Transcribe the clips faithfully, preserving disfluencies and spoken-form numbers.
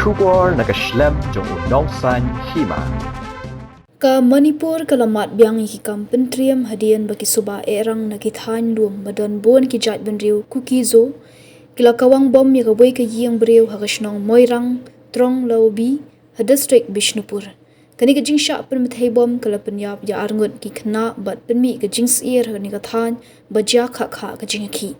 Khubor na ka shlem jong u Nongsaiñ Hima. Ka Manipur ka la mad biang ïa ki kam pyntriem hadien ba ki suba ehrang na ki thaiñ lum ba don bun ki jaitbynriew Kuki-Zo ki la kawang bom ïa kawei ka ïing briew ha ka shnong Moirang, Tronglaubi, ha district Bishnupur. Kane ka jingshah pynbthei bom ka la pynïap ïa arngut ki khynnah bad pynmih ka jingsyier ha kane ka thaiñ ba jia khah khah ka jingïakhih.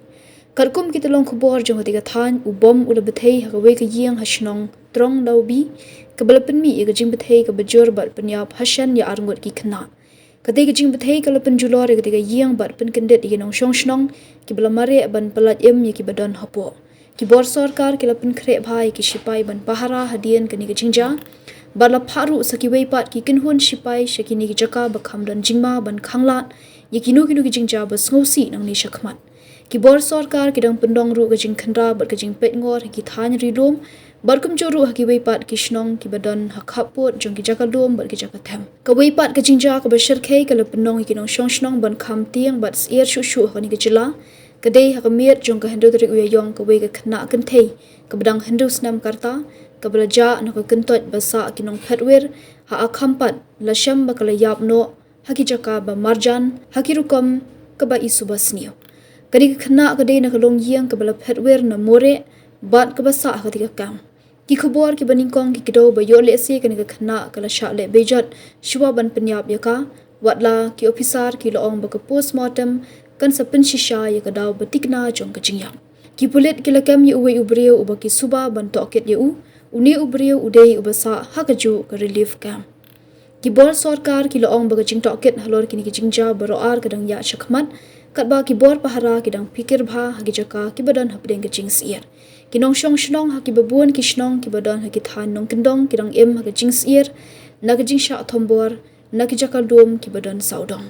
Katkum ki tyllong khubor jong kane ka thaiñ, u bom u la bthei ha kawei ka ïing ha shnong Tronglaubi, kaba la pynmih ïa ka jingbthei kaba jur bad pynïap hashen ïa arngut ki khynnah. Kata ka jingbthei ka la pynjulor ïa kata ka ïing bad pynkyndit ïa ki nongshong shnong kiba la mareh ban pyllait im ïa kiba don hapoh. Ki bor sorkar ki la pynkhreh bha ïa ki shipai ban pahara hadien kane ka jingjia bad la phah ruh sa kiwei pat ki kynhun shipai sha kine ki jaka ba kham don jingma ban khanglad ïa kino kino ki jingjia ba sngewsih nangne shakhmat. Ki bor sorkar ki dang pyndong ruh ka jingkhynra bad ka jingpeitngor ha ki thaiñ ri lum bad kumjuh ruh ha kiwei pat ki shnong kiba don ha khappud jong ki jaka lum bad ki jaka them. Kawei pat ka jingjia kaba shyrkhei ka la pynlong ïa ki nongshong shnong ban kham tieng bad syier shuh shuh ha kane ka jylla ka dei ha ka miet jong ka hynriew tarik u Ïaïong kawei ka khynnah kynthei kaba dang hynriew snem ka rta kaba la jah na ka kyntoit ba sah ki nongphetwir ha Akhampat la shem ba ka la ïap noh ha ki jaka ba marjan ha ki rukom kaba i suba sniew. Kane ka khynnah ka dei na ka longïing kaba la phetwir na Moreh bad kaba sah ha kata ka kam. Ki khubor kiba nyngkong ki kdew ba ïoh lehse kane ka khynnah ka la shah leh beijot shuwa ban pynïap ïa ka, watla ki ophisar ki la ong ba ka postmortem kan sa pynshisha ïa ka daw ba thikna jong ka jingïap. Ki pulit ki la kem ïa uwei u briew uba ki suba ban tohkit ïa u, une u briew u dei uba sah ha kajuh ka relief camp. Ki bor sorkar ki la ong ba ka jingtohkit halor kine ki jingjia baroh ar ka dang ïaid shakhmat, katba ki bor pahara ki dang phikir bha ha ki jaka kiba don hapdeng ka jingsyier. Ki nongshong shnong ha kiba bun ki shnong kiba don ha ki thaiñ nongkyndong ki dang im ha ka jingsyier na ka jingshah thombor na ki jaka lum kiba don sawdong.